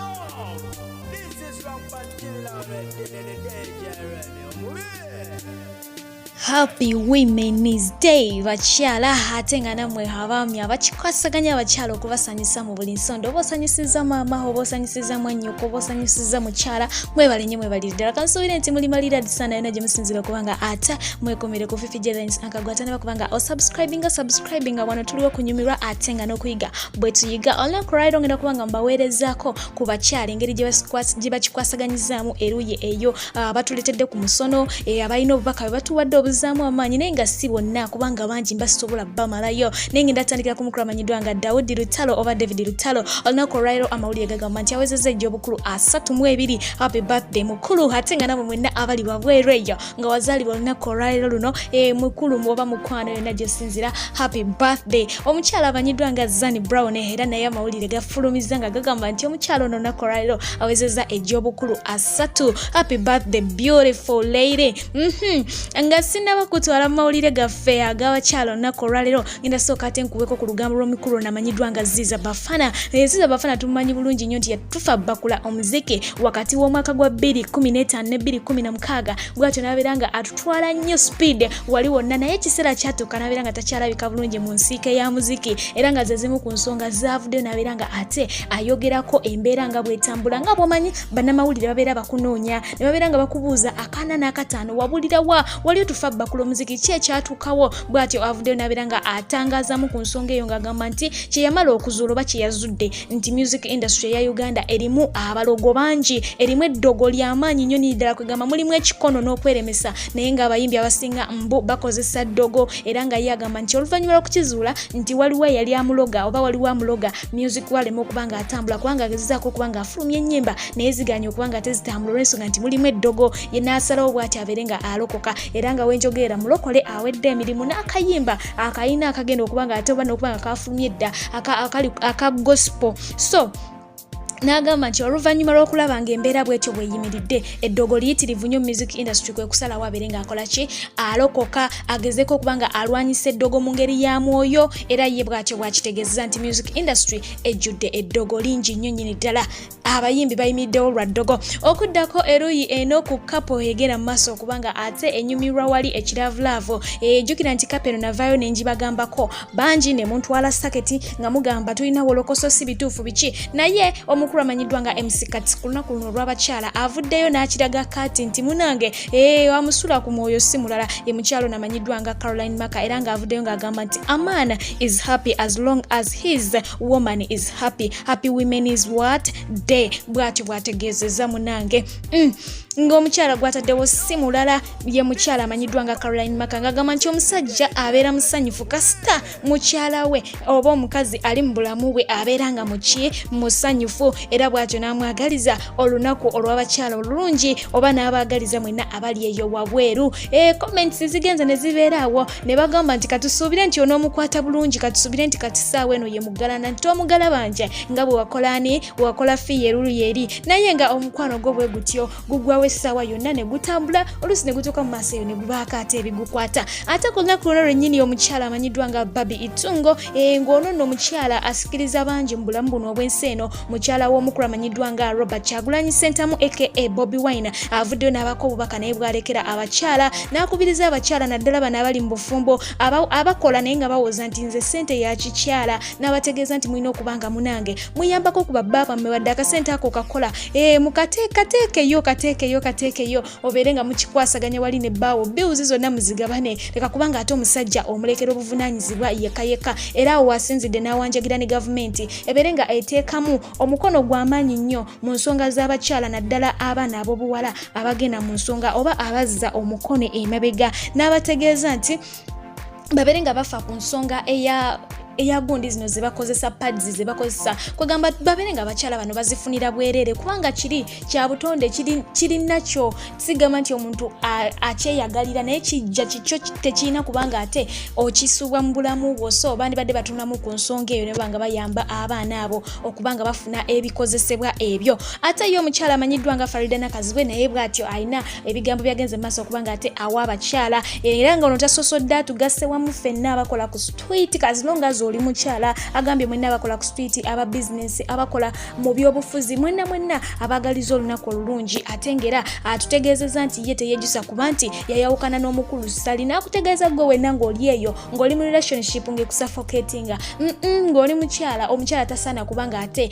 Yo, this is Rampant Killer DJ Radio. Happy Women's Day bakyala, ate nga nammwe abaami abakikwasaganya abakyala okubasanyusa mu buli nsonda, oba osanyusiza maama, oba osanyusiza mwannyoko, oba osanyusiza mukyala, mwebale nnyo, mwebalire ddala. Kansuubire nti muli malira disana yona gye musinzira okubanga ate mwekomere ku Fifi Jelens akagwa ate kubanga osubscribinga, subscribinga. Wano tuliwo kunyumirwa ate nga n'okuyiga bwe tuyiga. Olunaku lwaleero ngenda kuba nga mbaweerezaako ku bakyala engeri gye bakikwasaganyizaamu eruuyi eyo, batuleetedde ku musono, abalina obubaka bwe batuwadde obuzaamu amaanyi, naye nga si bonna kubanga bangi mbasobola bamalayo. Naye ngenda tandikira ku mukulu amanyiddwa nga Daudi Lutalo oba David Lutalo. Olunaku olwaleero amawulire gagamba nti awezezza egy'obukulu 32. Happy birthday, mukulu. Ate nga namwe mwenna abali wabweru eyo nga wazaalibwa olunaku olwaleero luno, mukulu oba mukwano, yonna gyosinzira, happy birthday. Omukyala amanyiddwa nga Zani Brown, era naye amawulire gafulumiza nga gagamba nti omukyala ono olunaku olwaleero awezezza egy'obukulu 30. Happy birthday, beautiful lady. Nga sinnaba kutwala mu mawulire gaffe ag'abakyala olunaku olwaleero, ngenda sooka ate nkuweko ku lugambo lw'omukulu ono amanyiddwa nga Ziza Bafana. Ziza Bafana tumumanyi bulungi nnyo nti yatufa bakula omuziki wakati w'omwaka gwa 2015 ne 2016, bwatyo n'abeera nga atutwala nnyo speed wali wonna, naye ekiseera kyatuuka n'abeera nga takyalabika bulungi mu nsiike ya muziki, era nga ze zimu ku nsonga zaavuddeyo n'abeera nga ate ayogerako embeera nga bw'etambula. Nga bw'omanyi, bannamawulire babeera bakunoonya ne babeera nga bakubuuza akaana n'akataano, wabulira wa wali otufa bakula omuziki, ki ekyatuukawo? Bw'atyo avuddeyo n'abeera nga atangaazamu ku nsonga eyo, ng'agamba nti kye yamala okuzuula oba kye yazudde nti music industry eya Uganda erimu abalogo bangi, erimu eddogo ly'amaanyi nnyo niri ddala, kwegamba mulimu ekikono n'okweremesa, naye ng'abayimbi abasinga mbu bakozesa ddogo. Era nga ye agamba nti oluvannyuma lw'okukizuula nti waliwo eyali amuloga oba waliwo amuloga, music walema okuba nga atambula, kubanga agezezaako okuba nga afulumya ennyimba naye ziganye okuba nga tezitambula olw'ensonga nti mulimu eddogo. Ye n'asalawo bw'ati abeere nga alokoka, era nga wenjogerera mulokole, awedde emirimu n'akayimba akayina akagenda okuba nga ate oba n'okuba nga kafulumye edda aka gospel. So n'agamba nti oluvannyuma lw'okulaba ng'embeera bw'etyo bw'eyimiridde, eddogo liyitirivu nnyo mu music industry, kwe kusalawo abeere ng'akola ki? Alokoka, agezeko okuba nga alwanyisa eddogo mu ngeri ya mwoyo. Era ye bw'atyo bw'akitegeezeza nti music industry ejjudde eddogo lingi nnyo nnyini ddala, abayimbi bayimiriddewo lwa ddogo. Okuddako eruuyi eno ku couple egenda mu maaso okuba nga ate enyumirwa wali ekiravulaavu. Ejjukira nti couple eno navaayo ne njibagambako bangi ne muntwala saketi nga mugamba tulina wolokoso, si bituufu biki, naye omukulu amanyiddwa nga MC Kats ku lunaku luno olw'abakyala avuddeyo n'akiraga kati nti munange amusula ku mwoyo si mulala, ye mukyalo namanyiddwa nga Caroline Maka, era ng'avuddeyo ng'agamba nti a man is happy as long as his woman is happy. Happy Women is what Day, bw'atyo bw'ategeezezza munange. Ng'omukyala gw'ataddewo si mulala, ye mukyala amanyiddwa nga Caroline Maka, ng'agamba nti omusajja abeera musanyufu kasita mukyala we oba omukazi ali mu bulamu bwe abeera nga muki musanyufu. Era bw'atyo n'amwagaliza olunaku olw'abakyala olulungi, oba n'abaagaliza mwenna abali eyo wabweru. Comments zigenze ne zibeera awo ne bagamba nti katusuubire nti onoomukwata bulungi, katusuubire nti kati saawa eno ye muggalana, nti tomugalabanja nga bwe wakola ani wakola fiya erulu yeri, naye nga omukwano gwo bwe gutyo gugwawo essaawa yonna ne gutambula, oluusi ne gutuuka mu maaso eyo ne gubaako ate ebigukwata. Ate ku lunaku luno lwennyini, omukyala amanyiddwa nga Babi Itungo, ng'ono nno omukyala asikiriza bangi mu bulamu buno obw'ensi eno, mukyala w'omukulu amanyiddwa nga Robert Kyagulanyi Sentamu aka Bobi Wine, avuddeyo n'abako obubaka naye bwalekera abakyala, n'akubiriza abakyala naddala bano abali mu bufumbo abakola naye nga bawoza nti nze ssente ya kikyala, n'abategeeza nti mulina okuba nga munange muyambako ku babba bammwe, wadde akasente ako kakola, mukateekateekeyo, kateekeyo, kateekeyo, obeere nga mukikwasaganya wali ne bbaawo, bills zonna muzigabane, leka kubanga ate omusajja omulekera obuvunaanyizibwa yekka yekka. Era awo wasinzidde n'awanjagira ne gavumenti ebeere nga eteekamu omukono gw'amaanyi nnyo mu nsonga z'abakyala, naddala abaana ab'obuwala abagenda mu nsonga oba abazza omukono emabega, n'abategeeza nti babeere nga bafa ku nsonga eya gundi zino zebakozesa, pads zebakozesa, kwegamba babeere nga abakyala bano bazifunira bwereere, kubanga kiri kya butonde, kiri nakyo, sigamba nti omuntu akyeyagalira, naye kijja kikyo, tekirina kubanga ate okisuubwa mu bulamu bwo. So bandibadde batunamu ku nsonga eyo ne baba nga bayamba abaana abo okuba nga bafuna ebikozesebwa ebyo. Ate ye omukyala amanyiddwa nga Farida Nakazibwe naye bw'atyo alina ebigambo byagenze mu maaso okuba nga ate awa abakyala, era nga ono tasosodde, atugasse wamu ffenna abakola ku street, as long as ng'oli mukyala. Agambye mwenna abakola ku street, aba bizinesi, abakola mu byobufuzi, mwenna mwenna abaagaliza olunaku olulungi. Ate ng'era atutegeezezza nti ye teyejusa kuba nti yayawukana n'omukulu Ssali, n'akutegeeza gwe wenna ng'oli eyo ng'oli mu relationship ng'ekusuffocatinga, ng'oli mukyala, omukyala tasaana kubanga ate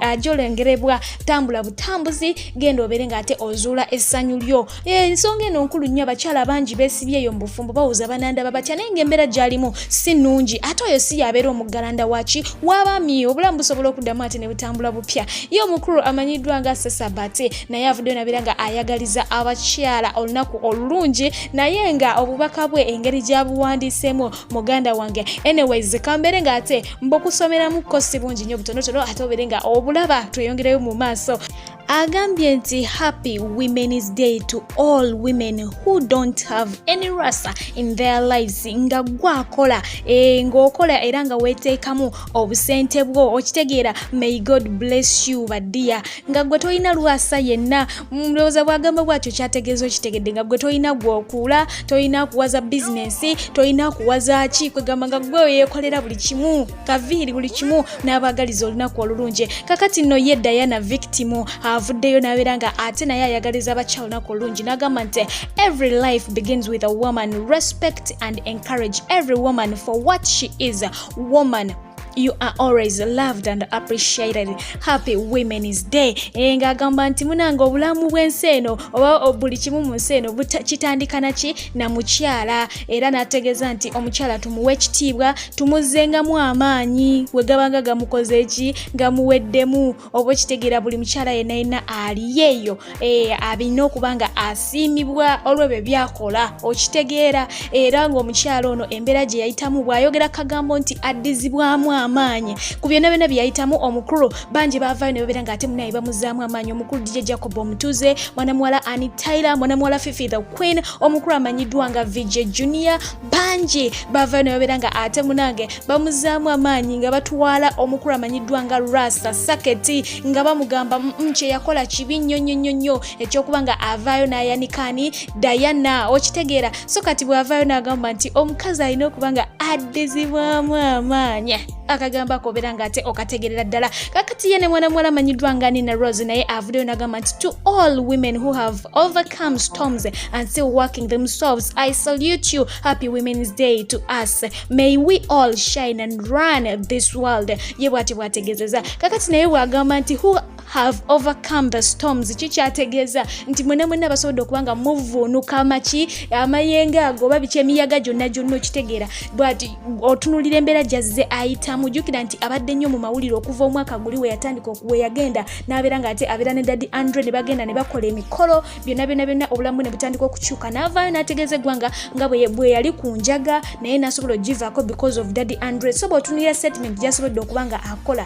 ajolengerebwa. Tambula butambuzi, genda obeere ng'ate ozuula essanyu lyo. Ensonga eno nkulu nnyo. Abakyala bangi beesibye eyo mu bufumbo, bawuza banandaba batya, naye ng'embeera gy'alimu si nnungi. Ate oyo si yabeera omuggalanda waki w'abaami. Obulamu busobola okuddamu ate ne butambula bupya. Ye omukulu amanyiddwa nga Sesabate naye avuddeyo nabeera nga ayagaliza abakyala olunaku olulungi, naye nga obubaka bwe engeri gy'abuwandiiseemu, muganda wange, anyways, kambeere ng'ate mbukusomeramu si bungi nnyo, butonotono, ate obeere nga obulaba tweyongereyo mu maaso. Agambye nti, "Happy Women's Day to all women who don't have any rasa in their lives." Nga gwakola, ng'okola era nga weeteekamu obusente bwo, okitegeera? "May God bless you, badear." Nga gwe tolina lwasa yenna, ndowooza bwagamba bwatyo kyategeeza okitegedde. Nga gwe tolina gwokuula, tolina kuwaza bizinensi, tolina kuwaza ki, kwegamba nga gwe yeekolera buli kimu, kaviiri buli kimu, n'abaagaliza olunaku olulungi. Kakati nno ye Diana Victim avuddeyo n'abeera nga ate naye ayagaliza abakyala olunaku olulungi, n'agamba nti, "Every life begins with a woman. Respect and encourage every woman for what she is. Woman, you are always loved and appreciated. Happy Women's Day." Ng'agamba nti munange, obulamu bw'ensi eno oba buli kimu mu nsi eno kitandika naki? Na mukyala. Era n'ategeeza nti omukyala tumuwe ekitiibwa, tumuzzengamu amaanyi we gabanga gamukoze eki, gamuweddemu, oba okitegeera? Buli mukyala yenna yenna aliyo eyo, abina okuba nga asiimibwa olw'ebyo byakola, okitegeera? Era ng'omukyala ono embeera gye yayitamu, bw'ayogera kagambo nti addizibwamu amaanyi ku byonna byonna bye yayitamu. Omukulu bangi baavaayo ne babeera ng'ate munaye bamuzaamu amaanyi. Omukulu DJ Jacob Omutuze, mwana muwala Annie Tyler, mwana muwala Fifi the Queen, omukulu amanyiddwa nga VJ Junior, bangi baavaayo ne babeera nga ate munange bamuzaamu amaanyi, nga batwala omukulu amanyiddwa nga Rasa Saketi, nga bamugamba kye yakola kibi nnyo nnyo nnyo nnyo, ekyokuba nga avaayo n'ayanikani Diana, okitegeera? So kati bw'avaayo n'agamba nti omukazi alina okuba nga addizibwamu amaanyi, akagamba akobeera nga ate okategerera ddala. Kakati ye ne mwana muwala amanyiddwa nga Nina Rose naye avuddeyo n'agamba nti, "To all women who have overcome storms and still working themselves, I salute you. Happy Women's Day to us. May we all shine and run this world." Ye bw'ati bw'ategeezeza. Kakati naye bw'agamba nti "who have overcome the storms", kikyategeeza nti mwena mwena basobodde okuba nga muvuunuka amaki, amayengo ago oba biki, emiyaga gyonna gyonna, okitegeera? Bwati otunulira embeera gyazze ayitamu. Jjukira nti abadde nnyo mu mawulire okuva omwaka guli we yatandika, we yagenda n'abeera nga ate abeera ne Daddy Andre, ne bagenda ne bakola emikolo byonna byonna byonna, obulamu ne butandika okukyuka, n'avaayo n'ategeeza eggwanga nga bwe yali ku njaga, naye n'asobola ogivaako because of Daddy Andre. So bw'otunulira statement gy'asobodde okuba nga akola,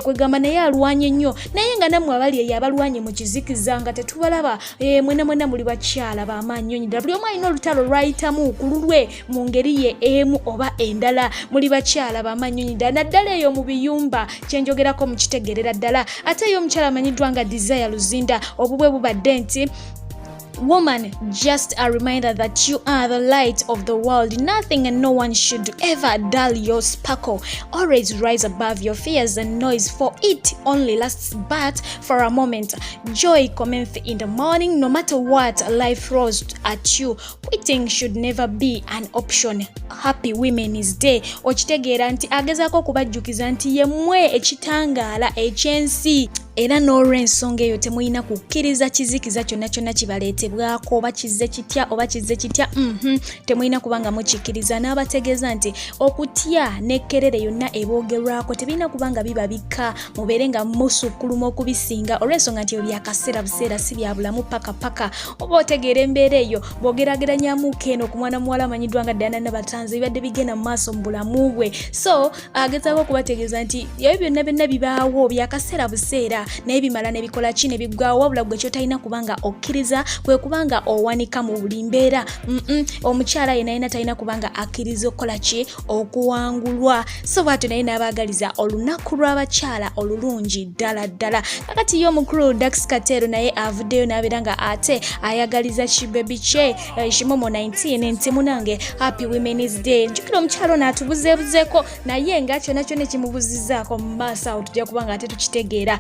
kwegamba naye alwanye nnyo. Naye nga nammwe abali eyo abalwanye mu kizikiza nga tetubalaba, mwena mwena muli bakyala b'amaanyi nnyo ddala. Buli omu alina olutalo lwayitamu ku lulwe mu ngeri ye emu oba endala. Muli bakyala b'amaanyi nnyo ddala, naddala eyo mu biyumba kyenjogerako mukitegerera ddala. Ate eyo omukyala amanyiddwa nga Desire Luzinda, obubwe bubadde nti, "Woman, just a reminder that you are the light of the world. Nothing and no one should ever dull your sparkle. Always rise above your fears and noise, for it only lasts but for a moment. Joy cometh in the morning, no matter what life throws at you. Quitting should never be an option. Happy Women's Day." Okitegeera nti agezaako okubajjukiza nti yemmwe ekitangaala eky'ensi, era n'olw'ensonga eyo temulina kukkiriza kizikiza kyonna kyonna kibaleetebwako, oba kizze kitya, oba kizze kitya, temulina kuba nga mukikkiriza. N'abategeeza nti okutya n'ekkerere yonna eboogerwako tebirina kuba nga biba bikka, mubeere nga musukkuluma okubisinga, olw'ensonga nti ebyo byakaseera buseera, si bya bulamu paka paka. Oba otegeera embeera eyo bw'ogeraageranyamuko eno ku mwana muwala amanyiddwa nga Diana Nabatanzi, bibadde bigenda mu maaso mu bulamu bwe. So agezaako okubategeeza nti ebyo byonna byonna bibaawo byakaseera buseera. Naye bimala ne bikola ki, ne biggwawo. Wabula gwe kyotalina kubanga okkiriza kwe kubanga owanika mu buli mbeera. Omukyala yenna yenna talina kubanga akkiriza okukola ki, okuwangulwa. So bwatyo naye n'abaagaliza olunaku lw'abakyala olulungi ddala ddala. Kakati ye omukulu Dax Katero naye avuddeyo n'abeera nga ate ayagaliza kibebi kye Shimomo 19 nti munange happy women's day. Njukira omukyala ono atubuzeebuzeeko, naye nga kyonna kyonna ekimubuzizaako mu maaso awo tujja kuba nga ate tukitegeera.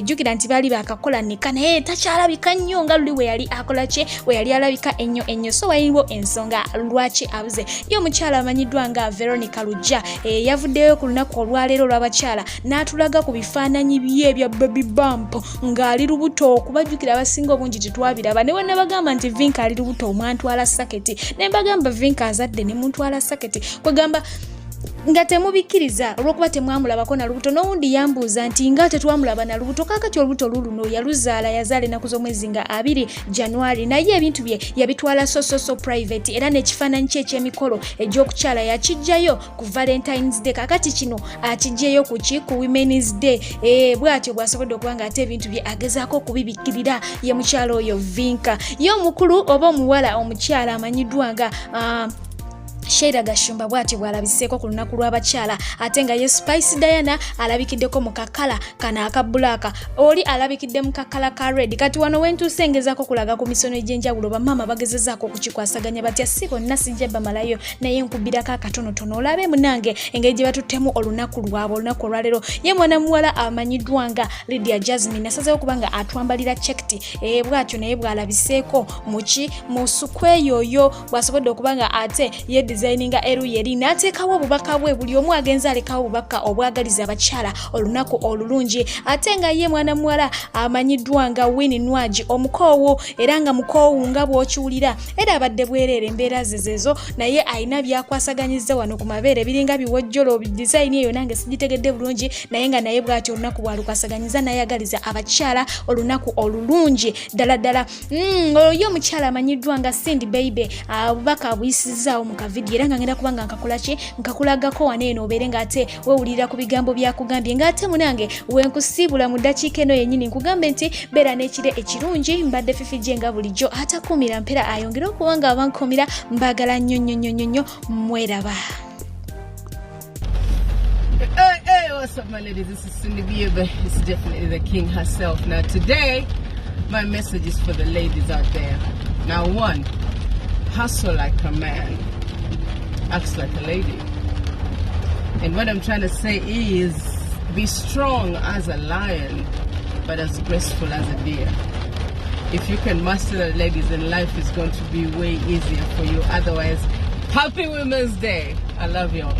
Jjukira nti baali bakakola nika, naye takyalabika nnyo nga luli we yali akola ki, we yali alabika ennyo ennyo. So waliwo ensonga lwaki abuze. Ye omukyala amanyiddwa nga Veronica Lujja yavuddeyo ku lunaku olwaleero olw'abakyala n'atulaga ku bifaananyi bye ebya baby bump ng'ali lubuto. Okubajjukira abasinga obungi tetwabiraba, ne wenabagamba nti Vinka ali lubuto omwantwala saketi, ne mbagamba Vinka azadde ne muntwala saketi, kwegamba nga temubikkiriza olw'okuba temwamulabako na lubuto. N'owundi yambuuza nti nga tetwamulaba na lubuto, kaakati olubuto luluno yaluzaala, yazaala ennaku z'omwezi nga 2 January, naye ebintu bye yabitwala so so so private, era n'ekifaananyi kye eky'emikolo egy'okukyala yakijjayo ku Valentines Day. Kaakati kino akijjeyo ku ki, ku Women's Day. Bw'atyo bw'asobodde okuba nga ate ebintu bye agezaako okubibikkirira ye mukyala oyo Vinka. Ye omukulu oba omuwala omukyala amanyiddwa nga Sheila Gashumba bw'atyo bw'alabiseeko ku lunaku lw'abakyala, ate nga ye Spice Diana alabikiddeko mu kakala kano aka black, oli alabikidde mu kakala ka red. Kati wano wentuuse ngezaako kulaga ku misono egy'enjawulo bamaama bagezezaako okukikwasaganya batya. Si bonna, sijja bamalayo, naye nkubirako akatonotono olabe munange engeri gye batuttemu olunaku lwabwe olunaku olwaleero. Ye mwana muwala amanyiddwa nga Lydia Jasmine asazeewo okuba nga atwambalira checked. Bw'atyo naye bw'alabiseeko muki mu sukweyoyo bw'asobodde okuba nga ate ye designinga eruyi eri n'ateekawo obubaka bwe. Buli omu agenza alekawo obubaka obwagaliza abakyala olunaku olulungi. Ate nga ye mwana muwala amanyiddwa nga Winnie Nwagi, omukoowu, era nga mukoowu nga bw'okiwulira, era abadde bwereere embeera ze zezo, naye alina byakwasaganyiza wano ku mabeere biringa biwojjolo. Design eyo nange sigitegedde bulungi, naye nga naye bw'atyo olunaku bwalukwasaganyizza n'ayagaliza abakyala olunaku olulungi ddala ddala. Oyo omukyala amanyiddwa nga Cindy Baby obubaka abuyisizaawo mu kavidiyo, era nga ngenda kuba nga nkakola ki, nkakulagako wano eno obeere ng'ate weewulirira ku bigambo byakugambye. Ng'ate munange wenkusiibula mu ddakiika eno yennyini, nkugambe nti beera n'ekiro ekirungi. Mbadde Fifi Gye nga bulijjo, atakuumira mpera ayongere okuba nga abankuumira. Mbaagala nnyo nnyo nnyo nnyo nnyo, mweraba. Hey, hey, what's up, my ladies? This is Cindy Biebe. It's definitely the king herself. Now, today, my message is for the ladies out there. Now, one, hustle like a man, acts like a lady. And what I'm trying to say is be strong as a lion, but as graceful as a deer. If you can master the ladies, then life is going to be way easier for you. Otherwise, happy Women's Day. I love y'all.